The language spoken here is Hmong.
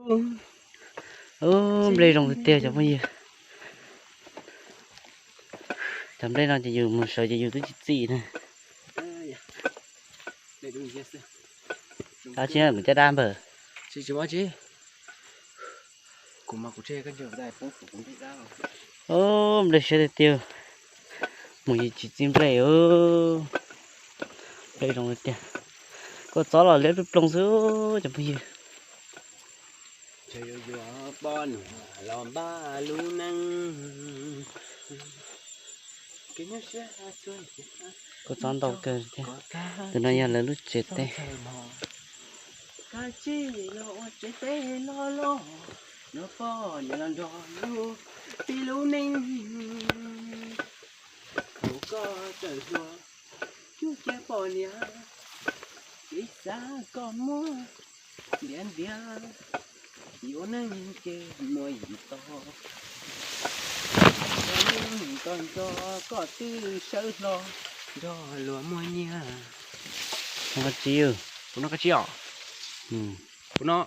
Ub, nplej zoo tiag tiag cov phooj ywg. Cov nplej no ces yus mus sawv ces yus twb tsis txim na. Dab tsi, kuv caj dab npawg. Ub, nplej siab tiag tiag. Mus yus tsis txim nplej. Nplej zoo tiag tiag. Kua txob los liab ploog ploog xwb cov phooj ywg. Yuav yuav poj niam los npaj lub neej. Kua txob ntau kawg thiab. Tus no yog lawv lub tsev teb. Koj cia li los ua tsev teb loj loj, yuav poj niam los nrog luag txib lub neej. Thaum koj tseem hluas, cub cia poj niam, kev xav koj muab ntiav ntiav, yuav neej ces muaj yim tog. Koj nco koj twb sawv hlo nrog luag muaj nyiaj. Noj koj tsib, kuv noj koj tsib os. Kuv noj